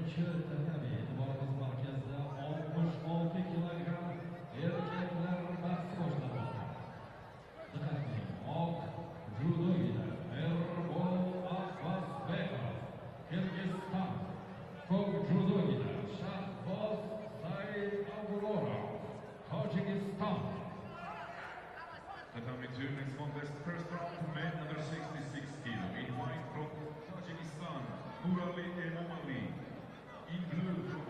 Birinchi tatami, e'tiborimiz markazida 66 kilogramm erkaklar bahsi boshlanmoqda. Diqqat qiling, oq judoyida Erbol Abbasbekov, Qirg'iziston. Ko'k judoyida Shahboz Said Abrorov, Tojikiston. Tatami 2, next contest, first round, men under 66 kilo. In white from Tajikistan, Nurali Emomali. In blue from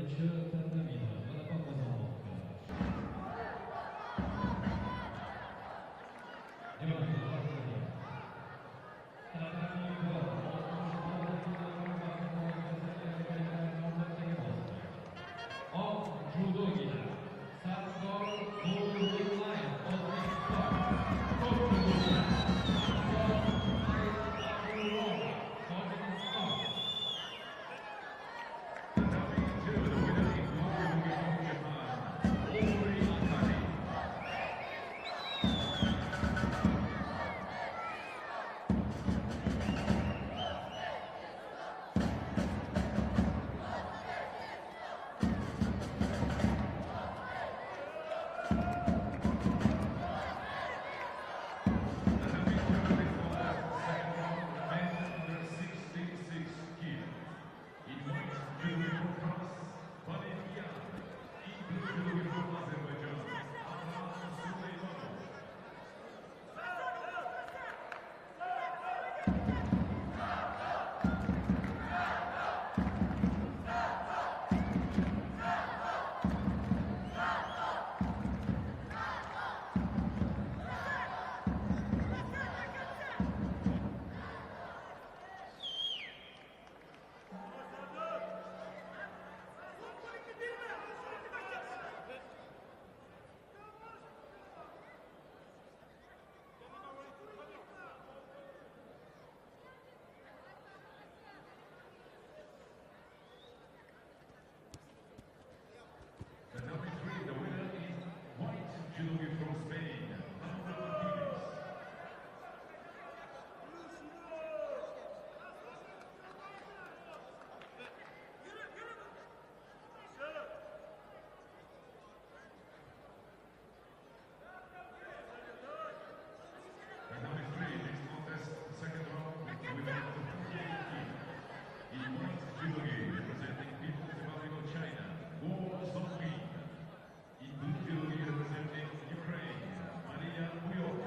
Birinchi tatamida g'alaba qozonmoqda. Demak, tatami 1 66 kilogramm vazn toifasida erkaklar navbatdagi bosqich. Oq judogida Sardor Nurullayev, O'zbekiston. Ko'k judogida Tojikiston. Tatami 2, the winner in blue judogi from Japan, Omori Akari. Tatami 2 is for the second round, men under 66 kilo. In white judogi from France, Vadim Yan. In blue judogi from Azerbaijan, Adnan Suleymanov. Tatami 3, the winner in white judogi from Spain, Pablo Martinez. Tatami 3, next contest, second round, women under 58 kilo. In white judogi, representing People's Republic of China, Guo Zongbin. In blue judogi, representing Ukraine, Maria Buyok.